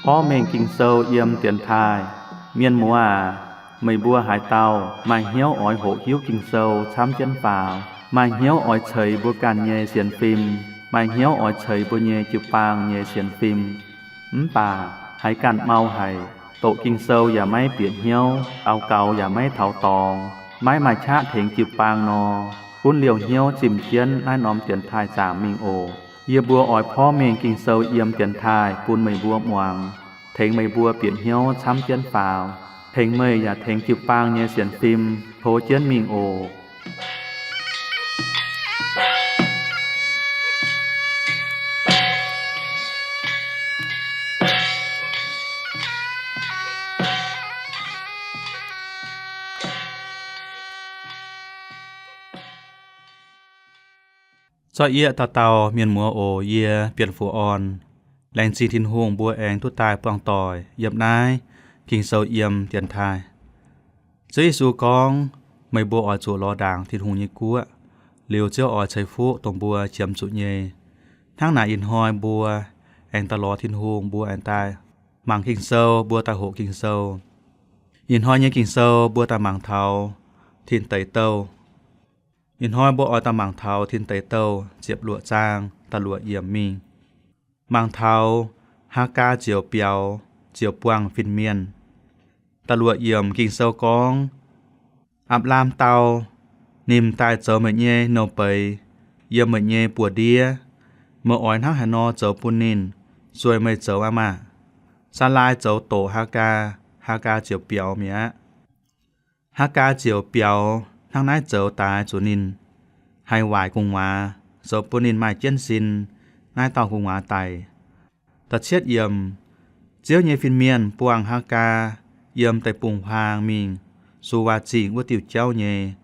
Porv mengh Ging-Sou yiem dienx taaih. Mienh muoz aac, meih mbuo haaix dauh maaih hnyouv oix hoqc hiuv Ging-Sou camv jienv faaux, maaih hnyouv oix ceix mbuo ganh nyei sienx fim, maaih hnyouv oix ceix mbuo nyei jiu-baang nyei sienx fim, mv baac haiz ganh mau haic, doqc Ging-Sou yaac maiv bieqc hnyouv, daux gaux yaac maiv taux dorngx, maiv maaih qaqv tengx jiu-baang nor, gunv liouh hnyouv zimh jienv naaiv norm dienx taaih zaangc mingh oc. Yie mbuo oix porv mengh Ging-Sou yiem dienx taaih bun meih mbuo muangx, tengx meih mbuo bieqc hnyouv camv jienv faaux, tengx meih yaac tengx jiu-baang nyei sienx fim tov jienv mingh oc. Zorqv yie dauh dauh mienh muoz oc. Yie Bienh Fuoz Orn. Laengz zingh Tin-Hungh mbuo aengx duqv daaih buangh doic yiem naaiv Ging-Sou yiem dienx taaih. Ziouv Yesu gorngv, meih mbuo oix zuqc lorz ndaangc Tin-Hungh nyei guoqv, liuz Ziouv oix ceix fuqv dongh mbuo qiemx zuqc nyei. Hnangv naaic ih hnoi mbuo aengx daaih lorz Tin-Hungh, mbuo aengx daaih mangc Ging-Sou, mbuo daaih hoqc Ging-Sou. Ih hnoi nyei Ging-Sou mbuo daaih mangc taux Tin Deic Douh. Ih hnoi mbuo oix daaih mangc taux Tin Deic Douh ziepc luoqc zaang da'luoqc yiemc mingh. Mangc taux Haagaa ziouc biaux, ziouc buangh fin-mienh. Da'luoqc yiemc Ging-Sou gorngv, Apc^laam dau, Ninh m'daaih zoux meih nyei nouh beiz yiem meih nyei buoz-ndiev. Meih oix hnangv haaix nor zoux bun ninh, sueih meih zoux aqv maah! Saalaai zoux doqc Haagaa, Haagaa ziouc biaux mi'aqv. Haagaa ziouc biaux hnangv naaiv zoux daaix zuqc ninh, haih waaic gu'nguaaz, zoux bun ninh maaih jienv sin naaiv dauh gu'nguaaz daic. Da'cietv yiemc, Ziouv nyei fin-mienh buangh Haagaa yiem deic-bung-huaang mingh Suwaa Zingh wuov diuh jauv nyei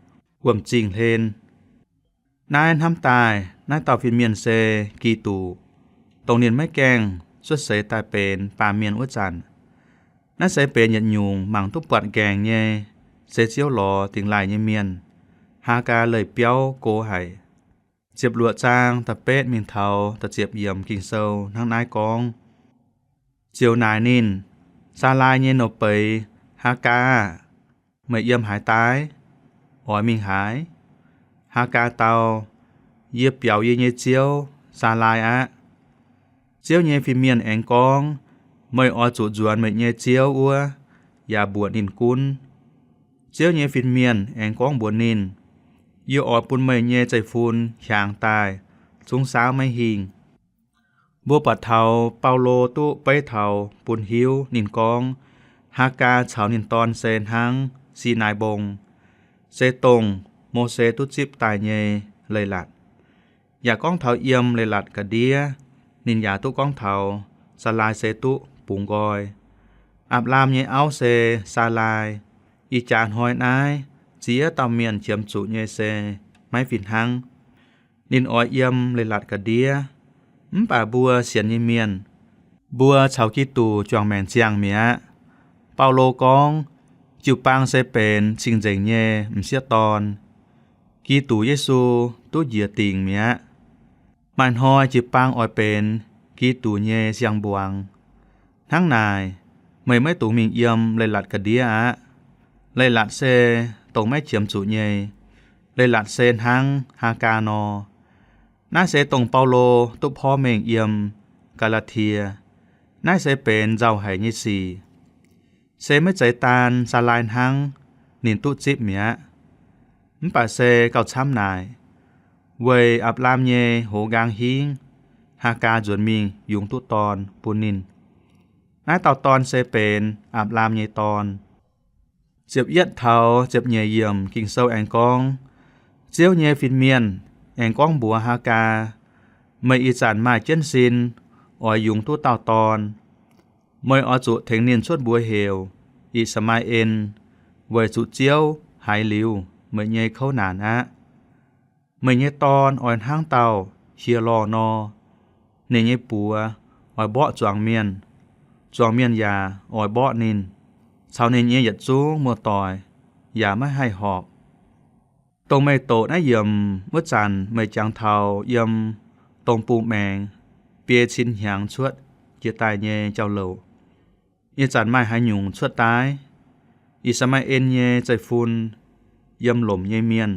wuom-zingh hlen. Naaiv hnamv daaih naaiv dauh fin-mienh se Giduc, dongh ninh maiv gaengh cuotv seix daaih benx baamh mienh wuov zanc. Naaiv se benx yietc nyungc mangc duqv buatc nqaengc nyei, se Ziouv lorz dingh laaih nyei mienh. Haagaa leih biauv go haic. Ziepc luoqc zaang da'betv mingh taux da'ziepc yiemc Ging-Sou hnangv naaiv gorngv, Ziouv naaic ninh, Saalaai nyei nouh beiz Haagaa aah! Meih yiem haaix daaih? Oix mingh haaix? Haagaa dau, Yie biaux yie nyei ziouv, Saalaai aqv. Ziouv nyei fin-mienh aengx gorngv, Meih oix zuqc nzuonx meih nyei ziouv wuov, yaac mbuoqc ninh gunv. Ziouv nyei fin-mienh aengx gorngv mbuox ninh, Yie oix bun meih nyei zeiv-fun hiaangx daaih, zungv saauv maiv hingh. Mbuo buatc taux Baulo duqv beiv taux bun hiuv ninh gorngv, Haagaa caux ninh dorn se hnangv Sinaai Mbong, se dongh Mose duqv zipv daaih nyei leiz-latc. Yaac gorngv taux yiem leiz-latc ga'ndiev, ninh yaac duqv gorngv taux Saalaai se duqv bungx nqoi. Apc^laam nyei auv se Saalaai. Ih jaax hnoi naaiv ziex dauh mienh qiemx zuqc nyei se maiv fih hnangv. Ninh oix yiem leiz-latc ga'ndiev. Mv baac mbuo sienx nyei mienh, mbuo caux Giduc juangc maengc ziangh mi'aqv. Baulo gorngv, Jiu-baang se benx cing-nzengc nyei m'sieqv dorn. Giduc Yesu duqv njiec dingc mi'aqv. Maaih hnoi jiu-baang oix benx Giduc nyei siang-mbuangz. Hnangv naaic, meih maiv dungx mingh yiem leiz-latc ga'ndiev aqv. Leiz-latc se dongh maiv qiemx zuqc nyei. Leiz-latc se hnangv Haagaa nor. Naaiv se dongh Baulo duqv porv mengh yiem Gaa^laa^tie. Naaiv se benx nzauh haic nyei sic. Se maiv zeiz daan Saalaai hnangv, ninh duqv zipv mi'aqv. Mv baac se gauh camv naaic, weic Apc^laam nyei hoz nqaang hingv, Haagaa nzuonx mingh yungz duqv dorn bun ninh. Naaiv dauh dorn se benx Apc^laam nyei dorn. Ziepc yietv taux ziepc nyeic yiemc Ging-Sou aengx gorngv, Ziouv nyei fin-mienh aengx gorngv mbuox Haagaa, Meih ih zanc maaih jienv sin, oix yungz duqv dauh dorn. Meih oix zuqc tengx ninh cuotv mbuox heuc I^saa^maa^en, weic zuqc Ziouv haiz liuz meih nyei kouv naanc aqv. Meih nyei dorn oix hnangv dauh hieh lorh nor. Ninh nyei buoz oix mborqv zuangx mienh, zuangx mienh yaac oix mborqv ninh, caux ninh nyei yietc zungv muoz-doic yaac maiv haih horpc. Dongh meih doqc naaiv yiemc wuov zanc meih jangx taux yiem dongh bung maengx biei cin hnyangx cuotv jiex daaih nyei jauv-louc. Ih zanc maaih haaix nyungc cuotv daaih? I^saa^laa^en nyei zeiv-fun, yiem lomc nyei mienh.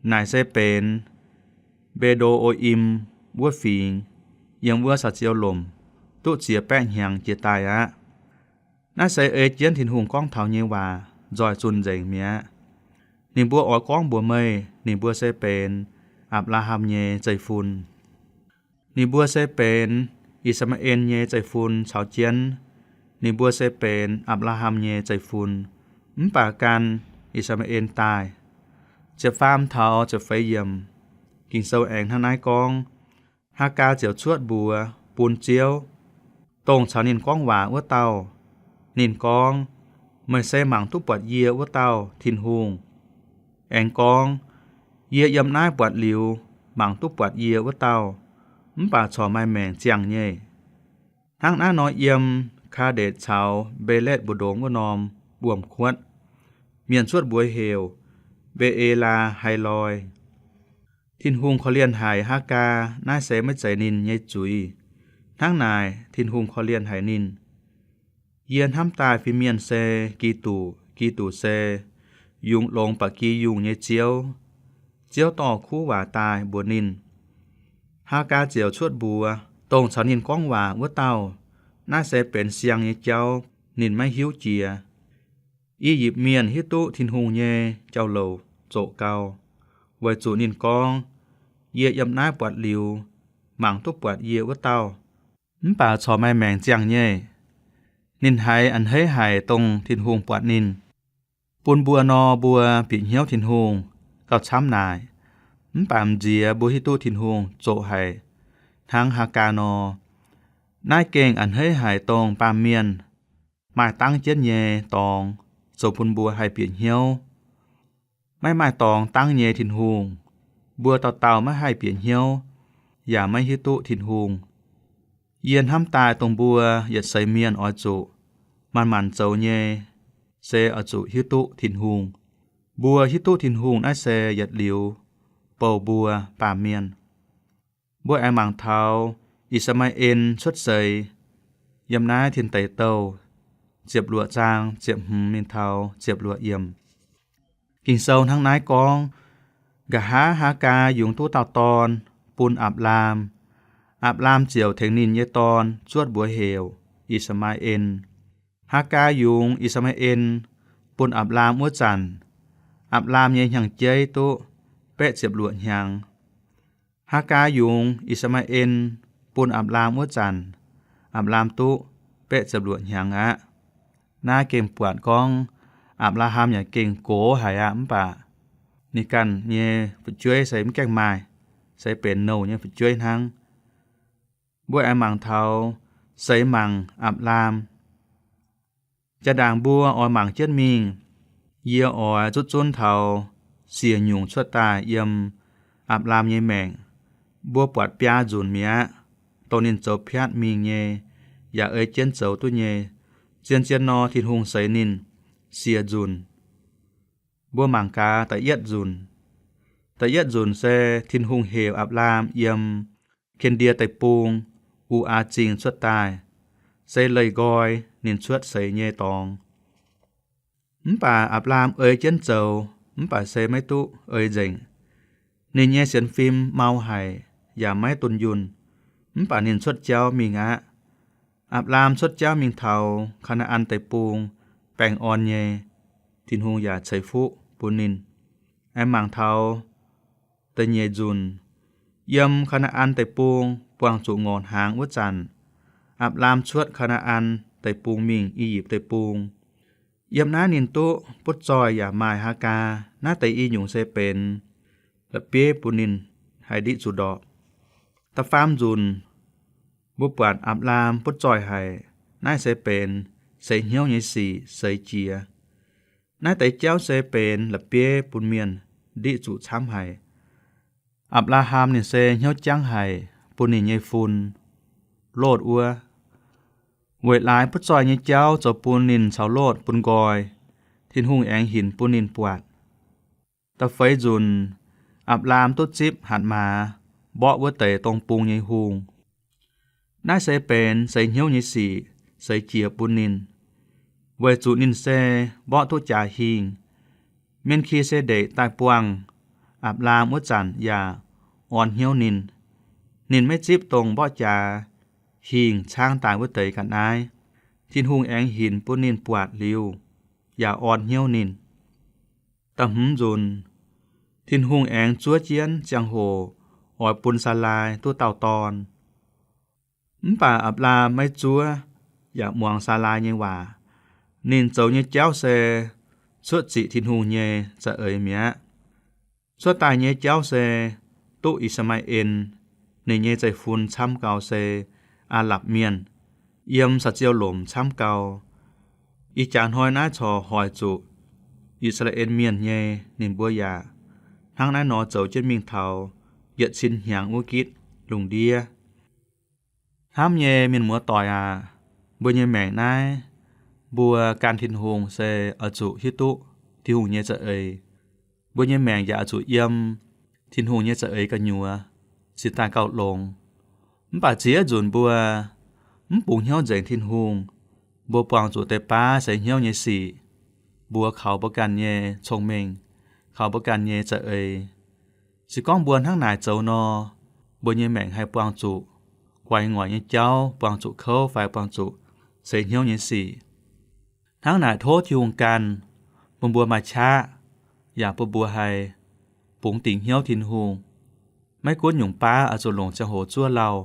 Naaic se benx Mbe^ndo^o^im wuov fingx, yiem wuov saa-ziou lomc, duqv ziex baeqv hnyangx jiex daaih aqv. Naaiv se ei jienv Tin-Hungh gorngv taux nyei waac nzoih zunh nzengc mi'aqv. Ninh mbuo oix gorngv mbuox meih, ninh mbuo se benx Apc^laa^ham nyei zeiv-fun. Ninh mbuo se benx I^saa^laa^en nyei zeiv-fun caux jienv. Ninh mbuo se benx Apc^laa^ham nyei zeiv-fun, mv baac gan I^saa^laa^en daaih. Ziepc faam taux ziepc feix yiemc, Ging-Sou aengx hnangv naaiv gorngv, Haagaa ziouc cuotv mbuox bun Ziouv, dongh caux ninh gorngv waac wuov dauh. Ninh gorngv, Meih se mangc duqv buatc yie wuov dauh Tin-Hungh. Aengx gorngv, Yie yiem naaiv buatc liuz mangc duqv buatc yie wuov dauh, mv baac corc maaih maengc ziangh nyei. Hnangv naaiv nor, yiem Kaa^ndetc caux Mbe^letv mbu'ndongx wuov norm wuom-kuotv, mienh cuotv mbuox heuc Mbe^e^laa^hai^loi. Tin-Hungh korv-lienh haic Haagaa naaiv se maiv zeiz ninh nyei zuiz. Hnangv naaic, Tin-Hungh korv-lienh haic ninh, Yie hnamv daaih fin-mienh se Giduc, Giduc se yungz longx ba'gi yungh nyei Ziouv. Ziouv dorh kuv waac daaih mbuox ninh. Haagaa ziouc cuotv mbuox dongh caux ninh gorngv waac wuov dauh, Naaiv se benx siang nyei jauv, ninh maiv hiuv jiex. I^yipv Mienh hiuv duqv Tin-Hungh nyei jauv-louc zoqc gau, weic zuqc ninh gorngv, Yie yiem naaiv buatc liuz mangc duqv buatc yie wuov dauh, mv baac corc maaih maengc ziangh nyei. Ninh haiz a'hneiv haic dongh Tin-Hungh buatc ninh. Bun mbuo nor, mbuo bieqc hnyouv Tin-Hungh gauh camv naaic, mv baac m'nziex mbuo hiuv duqv Tin-Hungh zoqc haic hnangv Haagaa nor. Naaiv gengh a'hneiv haic dongh baamh mienh maaih dangv jienv nyei dorngx zoux bun mbuo haih bieqc hnyouv. Maiv maaih dorngx dangv nyei Tin-Hungh. Mbuo dauh dauh maiv haih bieqc hnyouv, yaac maiv hiuv duqv Tin-Hungh. Yie hnamv daaih dongh mbuo yietc seix mienh oix zuqc manc-manc zoux nyei, se oix zuqc hiuv duqv Tin-Hungh. Mbuo hiuv duqv Tin-Hungh naaiv se yietc liuz bouh mbuo baamh mienh. Mbuo aengx mangc taux I^saa^laa^en cuotv seix yiem naaiv Tin Deic Douh ziepc luoqc zaang ziepc hmz mingh taux ziepc luoqc yiemc. Ging-Sou hnangv naaiv gorngv, Nqa'haav Haagaa yungz duqv dauh dorn bun Apc^laam. Apc^laam ziouc tengx ninh nyei dorn zuotv mbuox heuc I^saa^laa^en. Haagaa yungz I^saa^laa^en bun Apc^laam wuov zanc, Apc^laam nyei hnyangx-jeiv duqv betv ziepc luoqc hnyangx. Haagaa yungz I^saa^laa^en bun Apc^laam wuov zanc, Apc^laam duqv betv ziepc luoqc hnyangx aqv. Naaiv gengh buatc gorngv Apc^laa^ham yaac gengh gox haic aqv, mv baac ninh ganh nyei fu'jueiv se mv gaengh maaih, se benx nouh nyei fu'jueiv hnangv. Mbuo aengx mangc taux seix mangc Apc^laam. Jaa-ndaangc mbuo oix mangc jienv mingh. Yie oix zutv zunv taux siec nyungc cuotv daaih yiem Apc^laam nyei maengc. Mbuo buatc biaa nzunc mi'aqv, dongh ninh zoux piatv mingh nyei, yaac ei jienv zoux duqv nyei. Zien-zien nor, Tin-Hungh seix ninh siec nzunc. Mbuo mangc gaax da'yietv nzunc. Da'yietv nzunc se Tin-Hungh heuc Apc^laam yiem Ken^ndie Deic-Bung, U^aa Zingh cuotv daaih, se leih nqoi ninh cuotv seix nyei dorngx. Mv baac Apc^laam ei jienv zoux, mv baac se maiv duqv ei nzengc. Ninh nyei sienx fim mau haic yaac maiv dunh yunh, mv baac ninh cuotv jauv mingh aqv. Apc^laam cuotv jauv mingh taux Kaa^naa^an Deic-Bung baengh orn nyei, Tin-Hungh yaac ceix fuqv bun ninh. Aengx mangc taux da'nyeic nzunc, yiem Kaa^naa^an Deic-Bung buangh zuqc ngorc hnaangx wuov zanc, Apc^laam cuotv Kaa^naa^an Deic-Bung mingh I^yipv Deic-Bung. Yiem naaiv ninh duqv butv zoih yaac maaih Haagaa. Naaiv deix i nyungc se benx la'bieiv bun ninh haih ndiqv zuqc ndorpc. Da'faam nzunc, mbuo buatc Apc^laam butv zoih haic. Naaiv se benx seix hnyouv nyei sic seix jiex. Naaiv deix jauv se benx la'bieiv bun mienh ndiqv zuqc camv haic. Apc^laa^ham ninh se hnyouv jangv haic bun ninh nyei fun, Lotv wuov. Weic laaix butv zoih nyei jauv zoux bun ninh caux Lotv bun nqoi, Tin-Hungh aengx hinc bun ninh buatc. Da'feix nzunc, Apc^laam duqv zipv hatc maaz mborqv wuov deix dong bung nyei hungh. Naaiv se benx seix hnyouv nyei sic seix jiex bun ninh, weic zuqc ninh se mborqv duqv jaax hingh. Me^ki^se^ndekc daaih buangh Apc^laam wuov zanc yaac orn hnyouv ninh. Ninh maiv zipv dongh mborqv jaax hingh caangv daaih wuov deix ga'naaiv. Tin-Hungh aengx hinc bun ninh buatc liuz, yaac orn hnyouv ninh. Da'hmz nzunc, Tin-Hungh aengx zuov jienv ziangh hoc oix bun Saalaai duqv dauh dorn. Mv baac Apc^laam maiv zuov yaac muangx Saalaai nyei waac. Ninh zoux nyei jauv se cuotv ziqc Tin-Hungh nyei za'eix mi'aqv. Cuotv daaih nyei jauv se duqv I^saa^laa^en, ninh nyei zeiv-fun camv gau se Aa^lapc Mienh, yiem saa-ziou lomc camv gau. Ih jaax hnoi naaiv corc hoic zuqc I^saa^laa^en Mienh nyei, ninh mbuo yaac hnangv naaiv nor zoux jienv mingh taux yietc cin hnyangx wuov gitv lungh ndiev. Hnamv nyei mienh muoz-doic aac, mbuo nyei maengc naaiv, mbuo gan Tin-Hungh se oix zuqc hiuv duqv Tin-Hungh nyei za'eix. Mbuo nyei maengc yaac oix zuqc yiem Tin-Hungh nyei za'eix gu'nyuoz cingx daaih gauh longx. Mv baac ziex nzunc mbuo mv bungx hnyouv nzengc Tin-Hungh, mbuo buangh zuqc deix baav seix hnyouv nyei sic mbuox kaux mbuo ganh nyei cong-mengh, kaux mbuo ganh nyei za'eix. Se gorngv mbuo hnangv naaic zoux nor, mbuo nyei maengc haih buangh zuqc guaix ngoic nyei jauv, buangh zuqc kouv fai buangh zuqc seix hnyouv nyei sic. Hnangv naaic tov Tin-Hungh ganh bun mbuo maaih qaqv, yaac bun mbuo haih bungx dingc hnyouv Tin-Hungh. Maiv gunv nyungc baav oix zuqc longc ziangh hoc zuov lauh,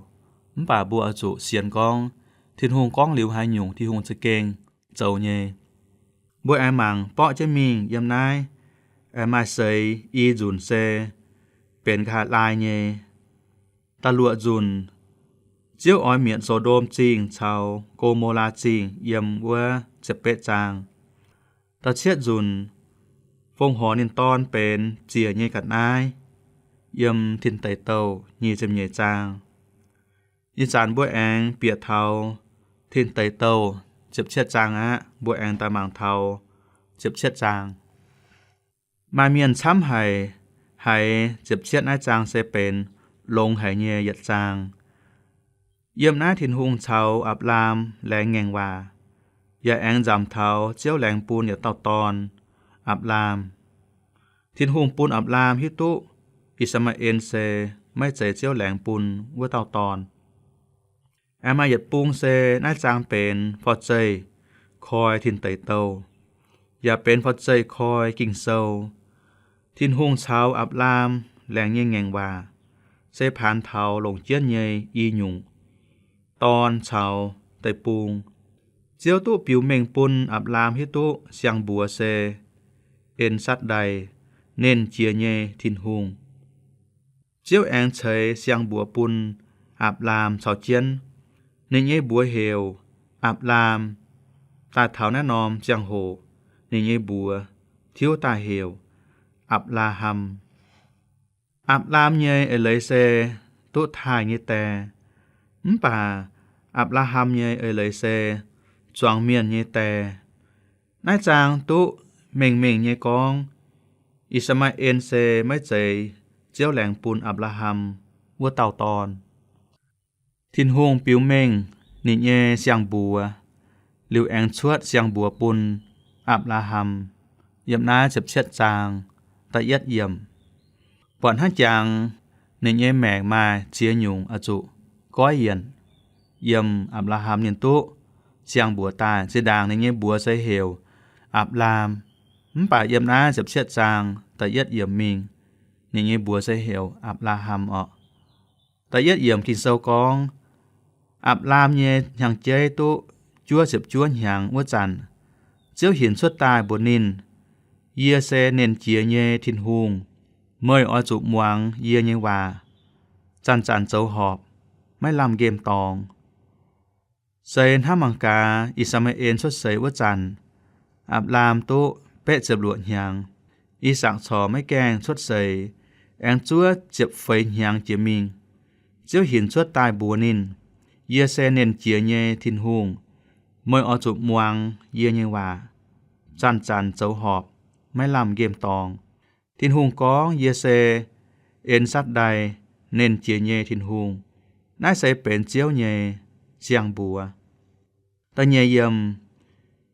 mv baac mbuo oix zuqc sienx gorngv Tin-Hungh gorngv liuz haaix nyungc, Tin-Hungh za'gengh zoux nyei. Mbuo aengx mangc borqv jienv mingh yiem naaiv, aengx maaih seix i nzunc se benx nqa'haav laai nyei. Da'luoqc nzunc, Ziouv oix mietc So^ndom Zingh caux Go^mo^laa Zingh yiem wuov ziepc betv zaang. Da'cietv nzunc, fongc horc ninh dorn benx ziec nyei ga'naaiv, yiem Tin Deic Douh nyic ziepc nyeic zaang. Ih zanc mbuo aengx bieqc taux Tin Deic Douh ziepc cietv zaang aqv. Mbuo aengx daaih mangc taux ziepc cietv zaang. Maaih mienh camv haic haiz ziepc cietv naaiv zaang se benx longx haic nyei yietc zaang. Yiem naaiv Tin-Hungh caux Apc^laam laengz ngaengc waac, yaac aengx nzamc taux Ziouv laengz bun yietc dauh dorn, Apc^laam. Tin-Hungh bun Apc^laam hiuv duqv I^saa^laa^en se maiv zeiz Ziouv laengz bun wuov dauh dorn. Aengx maaih yietc bung se naaiv zaang benx for zeih koi Tin Deic Douh, yaac benx for zeih koi Ging-Sou. Tin-Hungh caux Apc^laam laengz nyei ngaengc waac se paanx taux longc jienv nyei i nyungc dorn caux deic-bung. Ziouv duqv biux mengh bun Apc^laam hiuv duqv siang-mbuox se En Satv^ndae, Nernh Jiex nyei Tin-Hungh. Ziouv aengx ceix siang-mbuox bun Apc^laam caux jienv. Ninh nyei mbuox heuc Apc^laam. Daaih taux naaiv norm ziangh hoc ninh nyei mbuox tiuv daaih heuc Apc^laa^ham. Apc^laam nyei eix leiz se duqv taaih nyei die, mv baac Apc^laa^ham nyei eix leiz se zuangx mienh nyei die. Naaiv zaang duqv mengh mengh nyei gorngv I^saa^laa^en se maiv zeiz Ziouv laengz bun Apc^laa^ham wuov dauh dorn. Tin-Hungh biux mengh ninh nyei siang-mbuox, liuz aengx cuotv siang-mbuox bun Apc^laa^ham. Yiem naaiv ziepc cietv zaang da'yietv yiemc, buatc hnangv jangx ninh nyei maengc maaih ziex nyungc oix zuqc goiv yienc. Yiem Apc^laa^ham ninh duqv siang-mbuox daaih, zinh ndaangc ninh nyei mbuox se heuc Apc^laam, mv baac yiem naaiv ziepc cietv zaang da'yietv yiemc mingh, ninh nyei mbuox se heuc Apc^laa^ham orqc. Da'yietv yiemc Ging-Sou gorngv, Apc^laam nyei hnyangx-jeiv duqv juov ziepc juov hnyangx wuov zanc, Ziouv hinc cuotv daaih mbuox ninh, Yie se Nernh Jiex nyei Tin-Hungh. Meih oix zuqc muangx yie nyei waac, zanc-zanc zoux horpc, maiv lamh nqemh dorngx. Se hnangv mangc gaax, I^saa^laa^en cuotv seix wuov zanc, Apc^laam duqv betv ziepc luoqc hnyangx. I^sakc corc maiv gaengh cuotv seix, aengx zuov ziepc feix hnyangx jiex mingh. Ziouv hinc cuotv daaih mbuox ninh, Yie se Nernh Jiex nyei Tin-Hungh. Meih oix zuqc muangx yie nyei waac, zanc-zanc zoux horpc, maiv lamh nqemh dorngx. Tin-Hungh gorngv, Yie se En Satv^ndai, Nernh Jiex nyei Tin-Hungh. Naaiv se benx Ziouv nyei ziangh mbuox. Da'nyeic yiemc,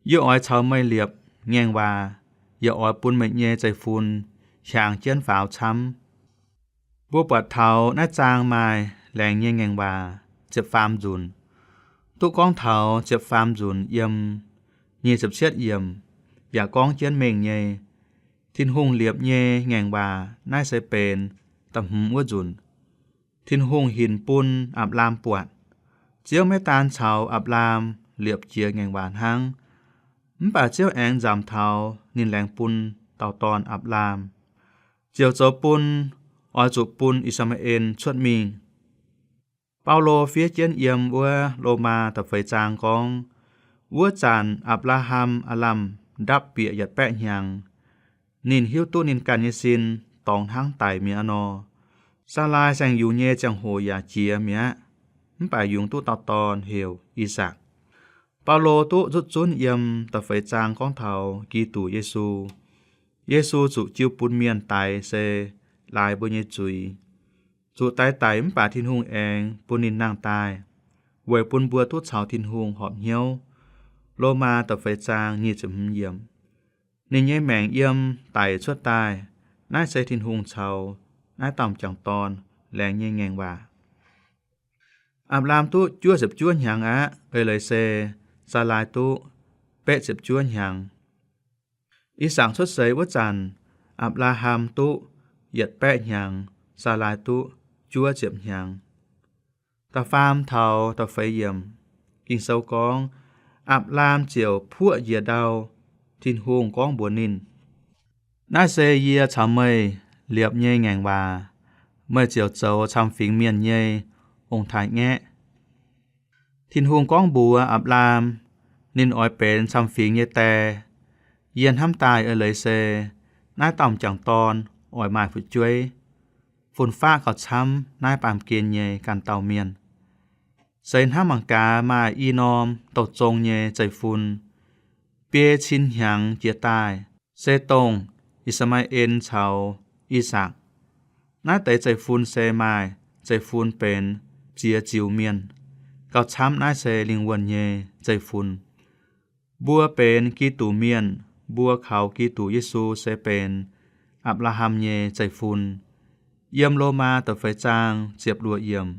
yie oix caux meih liepc ngaengc waac, yaac oix bun meih nyei zeiv-fun hiaangx jienv faaux camv. Mbuo buatc taux naaiv zaang maaih laengz nyei ngaengc waac ziepc faam nzunc. Duqv gorngv taux ziepc faam nzunc yiem nyic ziepc cietv yiemc yaac gorngv jienv mengh nyei. Tin-Hungh liepc nyei ngaengc waac naaiv se benx da'hmz wuov nzunc. Tin-Hungh hinc bun Apc^laam buatc. Ziouv maiv daan caux Apc^laam liepc jiex ngaengc waac hnangv, mv baac Ziouv aengx nzamc taux ninh laengz bun dauh dorn Apc^laam, ziouc zoux bun oix zuqc bun I^saa^laa^en cuotv mingh. Baulo fiev jienv yiem wuov Lomaa da'feix zaang gorngv, wuov zanc Apc^laa^ham aav lamh ndapv bieqc yietc baeqv hnyangx. Ninh hiuv duqv ninh ganh nyei sin dorngx hnangv daic mi'aqv nor, Saalaai saeng-yungz nyei ziangh hoc yaac jiex mi'aqv, mv baac yungz duqv dauh dorn heuc I^sakc. Baulo duqv nzutv zunv yiem da'feix zaang gorngv taux Giduc Yesu. Yesu zuqc jiu bun mienh daix se laaix mbuo nyei zuiz, zuqc daix daic mv baac Tin-Hungh aengx bun ninh nangh daaih, weic bun mbuo duqv caux Tin-Hungh horpc hnyouv. Lomaa da'feix zaang nyic ziepc hmz yiemc. Ninh nyei maengc yiem daic cuotv daaih. Naaiv se Tin-Hungh caux naaiv dauh m'jangc dorn laengz nyei ngaengc waac. Apc^laam duqv juov ziepc juov hnyangx aqv. Eix leiz se Saalaai duqv betv ziepc juov hnyangx. I^sakc cuotv seix wuov zanc, Apc^laa^ham duqv yietc baeqv hnyangx, Saalaai duqv juov ziepc hnyangx. Da'faam taux da'feix yiemc, Ging-Sou gorngv, Apc^laam ziouc puoqv njiec ndau. Tin-Hungh gorngv mbuox ninh, naaiv se yie caux meih liepc nyei ngaengc waac. Meih ziouc zoux camv-fingx mienh nyei ong-taaix-ngaeqv. Tin-Hungh gorngv mbuox Apc^laam, ninh oix benx camv-fingx nyei die. Yie hnamv daaih eix leiz se naaiv dauh m'jangc dorn oix maaih fu'jueiv, fun-faqv gauh camv naaiv baamh gen nyei ganh dauh mienh. Seix hnangv mangc gaax maaih i norm douh zong nyei zeiv-fun, biei cin hnyangx jiex daaih, se dongh I^saa^laa^en caux I^sakc. Naaiv deix zeiv-fun se maaih zeiv-fun benx ziex ziux mienh, gauh camv naaiv se lingh wuonh nyei zeiv-fun. Mbuo benx Giduc mienh, mbuo kaux Giduc Yesu se benx Apc^laa^ham nyei zeiv-fun. Yiem Lomaa da'feix zaang ziepc luoqc yiemc,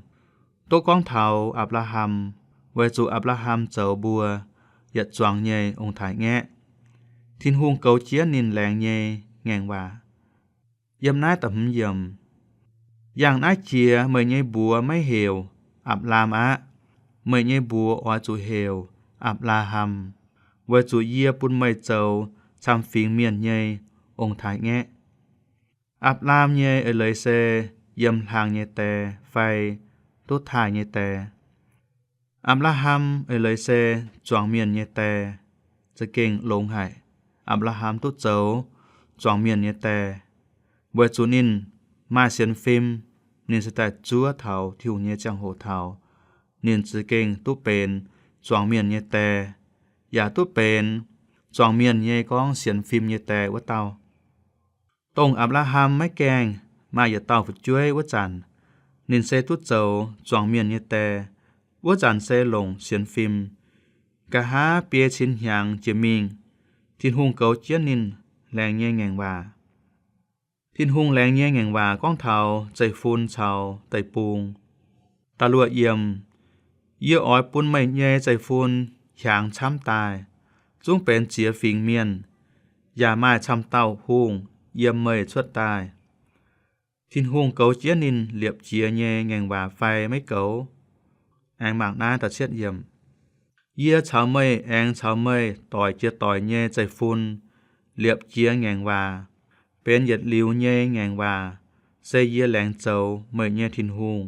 duqv gorngv taux Apc^laa^ham, weic zuqc Apc^laa^ham zoux mbuo yietc zuangx nyei ong-taaix-ngaeqv. Tin-Hungh goux jienv ninh laengz nyei ngaengc waac. Yiem naaiv da'hmz yiemc, yangh naaiv jiex meih nyei mbuox maiv heuc Apc^laam aqv. Meih nyei mbuox oix zuqc heuc Apc^laa^ham, weic zuqc yie bun meih zoux camv-fingx mienh nyei ong-taaix-ngaeqv. Apc^laam nyei eix leiz se yiem hlaang nyei die fai duqv taaih nyei die. Apc^laa^ham eix leiz se zuangx mienh nyei die. Za'gengh longx haic, Apc^laa^ham duqv zoux zuangx mienh nyei die, weic zuqc ninh maaih sienx fim. Ninh se daaih zuov taux Tin-Hungh nyei ziangh hoc taux, ninh za'gengh duqv benx zuangx mienh nyei die, yaac duqv benx zuangx mienh nyei gorngv sienx fim nyei die wuov dauh. Dongh Apc^laa^ham maiv gaengh maaih yietc dauh fu'jueiv wuov zanc, ninh se duqv zoux zuangx mienh nyei die. Wuov zanc se longc sienx fim. Nqa'haav biei cin hnyangx jiex mingh, Tin-Hungh goux jienv ninh laengz nyei ngaengc waac. Tin-Hungh laengz nyei ngaengc waac gorngv taux zeiv-fun caux deic-bung. Da'luoqc yiemc, yie oix bun meih nyei zeiv-fun hiaangx camv daaih, zungv benx ziex fingx mienh, yaac maaih camv dauh hungh yiem meih cuotv daaih. Tin-Hungh goux jienv ninh liepc jiez nyei ngaengc waac fai maiv goux? Aengx mangc naaiv da'cietv yiemc. Yie caux meih aengx caux meih doic jiex doic nyei zeiv-fun liepc jiez ngaengc waac, benx yietc liuz nyei ngaengc waac, se yie laengz zoux meih nyei Tin-Hungh,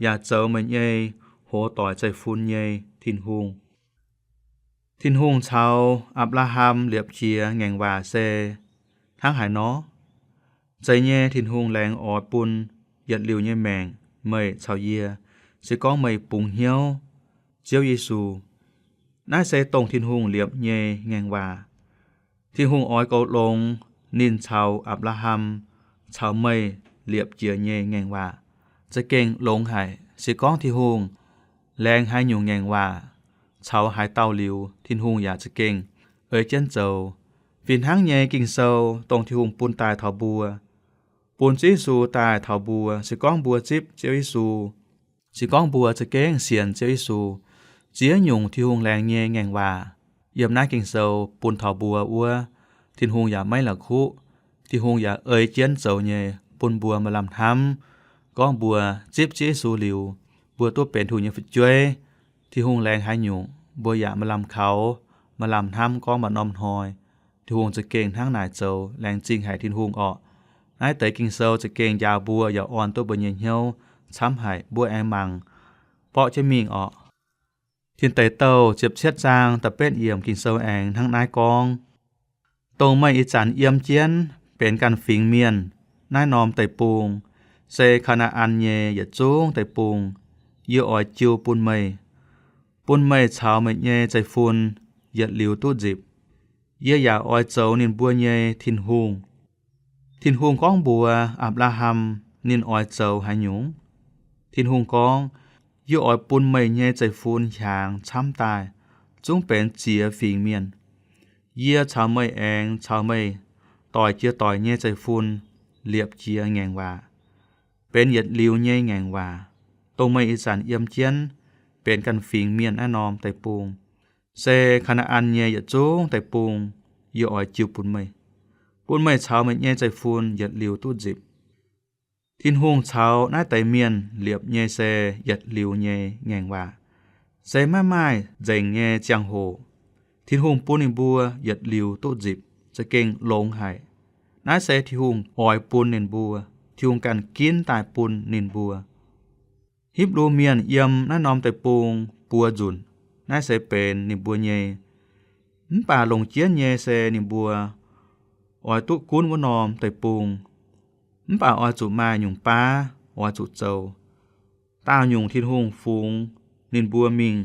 yaac zoux meih nyei hoz doic zeiv-fun nyei Tin-Hungh. Tin-Hungh caux Apc^laa^ham liepc jiez ngaengc waac se hnangv haaix nor? Zeiz nyei, Tin-Hungh laengz oix bun yietc liuz nyei maengc, meih caux yie, se gorngv meih bungx hnyouv Ziouv Yesu. Naaiv se dongh Tin-Hungh liepc nyei ngaengc waac. Tin-Hungh oix goux longx ninh caux Apc^laa^ham caux meih liepc jiez nyei ngaengc waac za'gengh longx haic. Se gorngv Tin-Hungh laengz haaix nyungc ngaengc waac caux haaix dauh liuz, Tin-Hungh yaac za'gengh ei jienv zoux. Fih hnangv nyei Ging-Sou dongh Tin-Hungh bun daaih taux mbuo, bun Ziouv Yesu daaih taux mbuo, se gorngv mbuo zipv Ziouv Yesu, se gorngv mbuo za'gengh sienx Ziouv Yesu, ziex nyungc Tin-Hungh laengz nyei ngaengc waac yiem naaiv Ging-Sou bun taux mbuo wuov, Tin-Hungh yaac maiv la'kuqv. Tin-Hungh yaac ei jienv zoux nyei bun mbuo maaih lamh hnamv. Gorngv mbuo zipv Ziouv Yesu liuz, mbuo duqv benx Tin-Hungh nyei fu'jueiv. Tin-Hungh laengz haaix nyungc mbuo yaac maaih lamh kaux, maaih lamh hnamv gorngv maaih norm hnoi Tin-Hungh za'gengh hnangv naaic zoux. Laengz zingh haic Tin-Hungh orqc. Naaiv deix Ging-Sou za'gengh njaaux mbuo yaac orn duqv mbuo nyei hnyouv camv haic. Mbuo aengx mangc borqv jienv mingh orqc. Tin Deic Douh ziepc cietv zaang da'betv yiemc Ging-Sou aengx hnangv naaiv gorngv, Dongh meih ih zanc yiem jienv benx ganh fingx mienh naaiv norm deic-bung, se Kaa^naa^an nyei yietc zungv deic-bung, yie oix jiu bun meih, bun meih caux meih nyei zeiv-fun yietc liuz duqv nzipc. Yie yaac oix zoux ninh mbuo nyei Tin-Hungh. Tin-Hungh gorngv mbuox Apc^laa^ham ninh oix zoux haaix nyungc. Tin-Hungh gorngv, Yie oix bun meih nyei zeiv-fun hiaangx camv daaih, zungv benx ziex fingx mienh. Yie caux meih aengx caux meih doic jiex doic nyei zeiv-fun liepc jiez ngaengc waac, benx yietc liuz nyei ngaengc waac. Dongh meih ih zanc yiem jienv benx ganh fingx mienh naaiv norm deic-bung, se Kaa^naa^an nyei yietc zungv deic-bung, yie oix jiu bun meih, bun meih caux meih nyei zeiv-fun yietc liuz duqv nzipc. Tin-Hungh caux naaiv deix mienh liepc nyei se yietc liuz nyei ngaengc waac, se maiv maaih nzengc nyei ziangh hoc. Tin-Hungh bun ninh mbuo yietc liuz duqv nzipc za'gengh longx haic. Naaiv se Tin-Hungh oix bun ninh mbuo, Tin-Hungh ganh ginv daaih bun ninh mbuo. Hipv^lu Mienh yiem naaiv norm deic-bung buo nzunc, naaiv se benx ninh mbuo nyei. Mv baac longc jienv nyei se ninh mbuo oix duqv gunv wuov norm deic-bung. Mv baac oix zuqc maaih nyungc baav oix zuqc zoux. Daauh nyungc Tin-Hungh fungx ninh mbuo mingh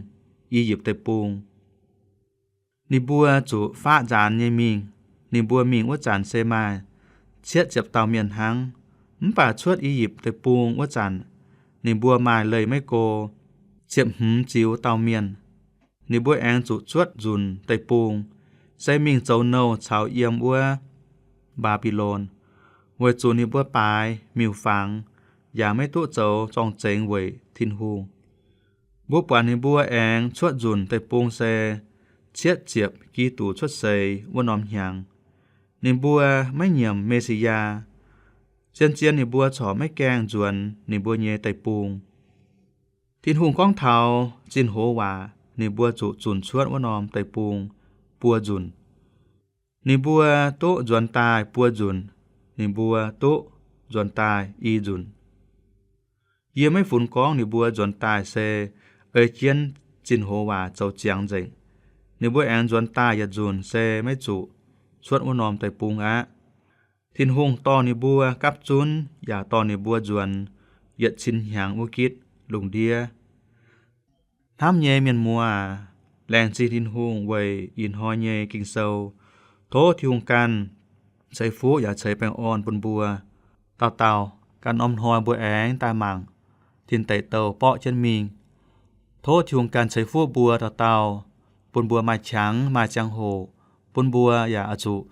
I^yipv Deic-Bung. Ninh mbuo zuqc faqv nzaanx nyei mingh. Ninh mbuo mingh wuov zanc se maaih cietv ziepc dauh mienh hnangv. Mv baac cuotv I^yipv Deic-Bung wuov zanc, ninh mbuo maaih leih maiv go ziepc hmz ziux dauh mienh. Ninh mbuo aengx zuqc cuotv nzunc deic-bung, se mingh zoux nouh caux yiem wuov Mbaa^mbi^lon, weic zuqc ninh mbuo baaix miuc-fangx, yaac maiv duqv zoux zorng-zengx weic Tin-Hungh. Mbuo buatc ninh mbuo aengx cuotv nzunc deic-bung se cietv ziepc Giduc cuotv seix wuov norm hnyangx. Ninh mbuo maiv nyiemc Me^si^yaa, zien-zien ninh mbuo corc maiv gaengh nzuonx ninh mbuo nyei deic-bung. Tin-Hungh gorngv taux zinh hoz waac ninh mbuo zuqc zunc cuotv wuov norm deic-bung buo nzunc. Ninh mbuo duqv nzuonx daaih buo nzunc, ninh mbuo duqv nzuonx daaih i nzunc. Yie maiv funx gorngv ninh mbuo nzuonx daaih se ei jienv zinh hoz waac zoux ziangx nzengc. Ninh mbuo aengx nzuonx daaih yietc nzunc se maiv zuqc cuotv wuov norm deic-bung aqv. Tin-Hungh dorh ninh mbuo gapv zunv yaac dorh ninh mbuo nzuonx yietc cin hnyangx wuov gitv lungh ndiev. Hnamv nyei mienh muoz aac, laengz zingh Tin-Hungh weic ih hnoi nyei Ging-Sou. Tov Tin-Hungh ganh ceix fuqv yaac ceix baengh orn bun mbuo dauh dauh. Ganh norm hnoi mbuo aengx daaih mangc Tin Deic Douh borqv jienv mingh. Tov Tin-Hungh ganh ceix fuqv mbuo dauh dauh, bun mbuo maaih qangx maaih ziangh hoc, bun mbuo yaac oix zuqc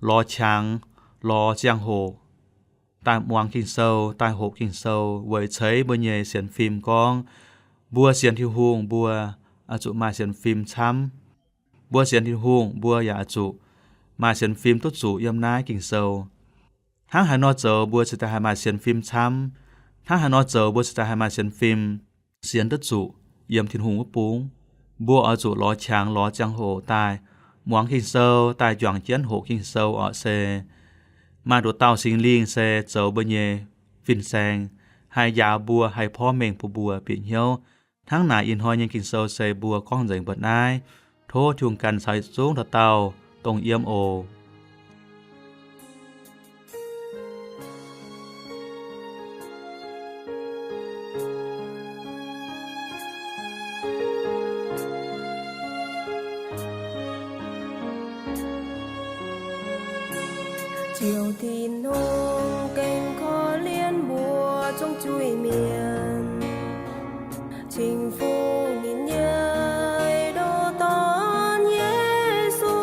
lorz qangx lorz ziangh hoc daaih muangx Ging-Sou, daaih hoqc Ging-Sou weic ceix mbuo nyei sienx fim gorngv, mbuo sienx Tin-Hungh mbuo oix zuqc maaih sienx fim camv. Mbuo sienx Tin-Hungh mbuo yaac oix zuqc maaih sienx fim duqv zuqc yiem naaiv Ging-Sou. Hnangv haaix nor zoux mbuo cingx daaih haih maaih sienx fim camv? Hnangv haaix nor zoux mbuo cingx daaih haih maaih sienx fim sienx duqv zuqc yiem Tin-Hungh wuov bung? Mbuo oix zuqc lorz qangx lorz ziangh hoc daaih muangx Ging-Sou, daaih juangc jienv hoqc Ging-Sou orqc se maaih nduqc dauh Singx Lingh se zoux mbuo nyei fin-saeng, haih njaaux mbuo, haih porv mengh bun mbuo bieqc hnyouv. Hnangv naaic ih hnoi nyei Ging-Sou se mbuo gorngv nzengc mbuo naaiv. Tov Tin-Hungh ganh caux yietc zungv dauh dauh dongh yiem oc. Ziouv Tin-Hungh gengh zuiz-mienh, cingx fungx ninh nyei ndoh Dorn, Yesu.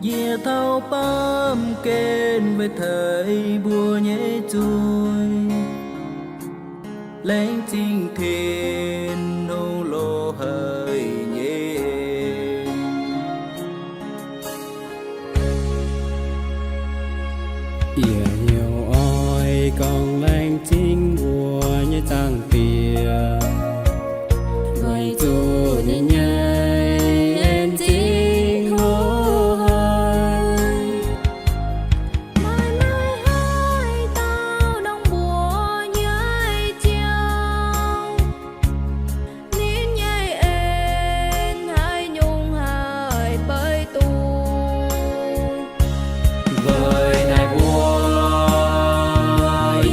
Yie taux baamh gen weic teix mbuo nyei zuiz, laengz zingh Tin-Hungh loz-haic nyei. Yie hnyouv oix gorngv laengz zingh mbuo nyei Zaangc Diex, weic zuqc ninh nyei en zingh hlo haic, maaih maaih haaix dauh ndongc mbuo nyei ziouc. Ninh nyei en haaix nyungc haih beiv duqv? Weic naaiv mbuo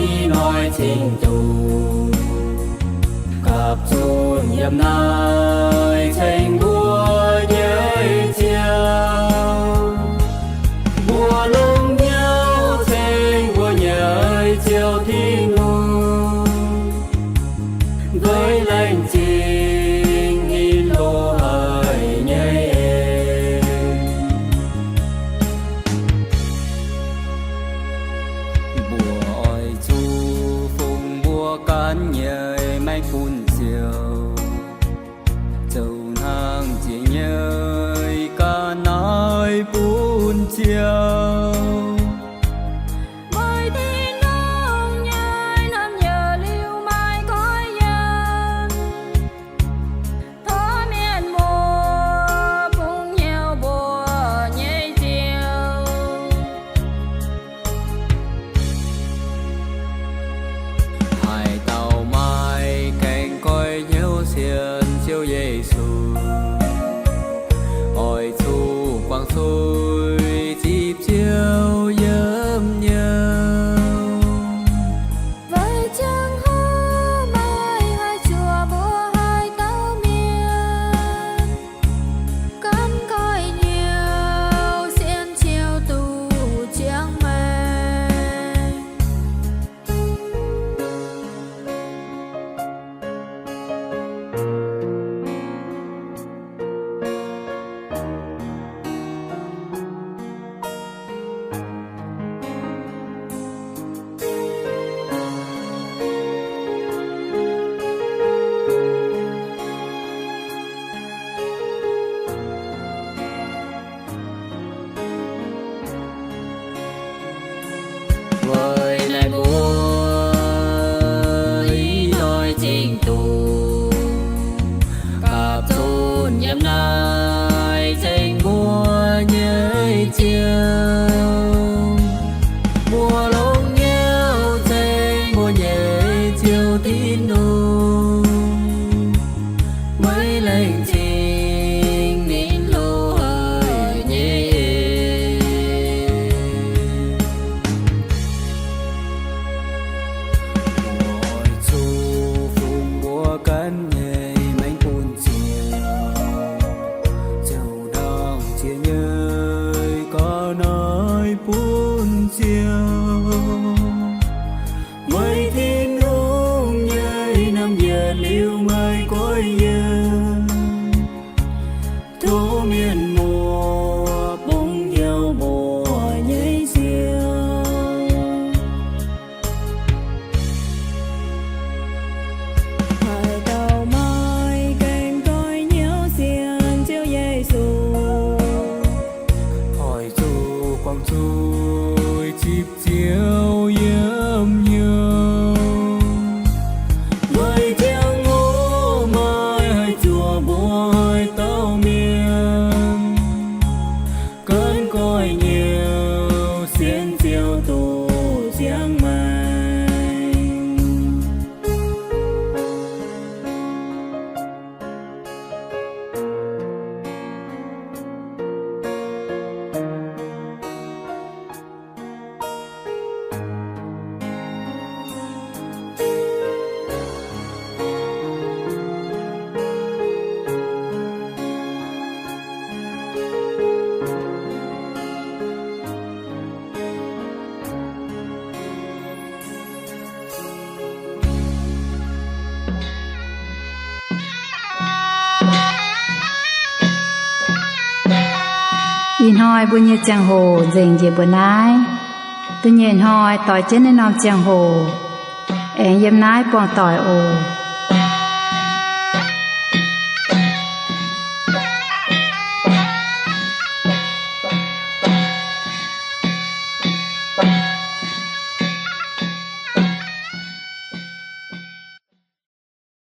ih hnoi cingx zuqc gapv zunc yiem naaiv ceng mbuo nyei ziouc. Mbuo longc hnyouv ceng mbuo nyei Ziouv Tin-Hungh, weic laengz zingh ninh loz-haic nyei en. Mbuo oix zuqc fungx mbuo ganh nyei maengc bun Ziouv, zoux hnangv ziex nyei ga'naaiv maengc bun Ziouv. Weic Tin-Hungh nyei naamh nyouz liuz maaih goiv yiem, tov mienh muoz bungx hnyouv mbuo nyei Ziouv. Haaix dauh maaih gaengh Ih hnoi mbuo nyei ziangh hoc nzengc njiec mbuo naaiv. Da'nyeic hnoi doix jienv naaiv norm ziangh hoc, aengx yiem naaiv buangh doic oc.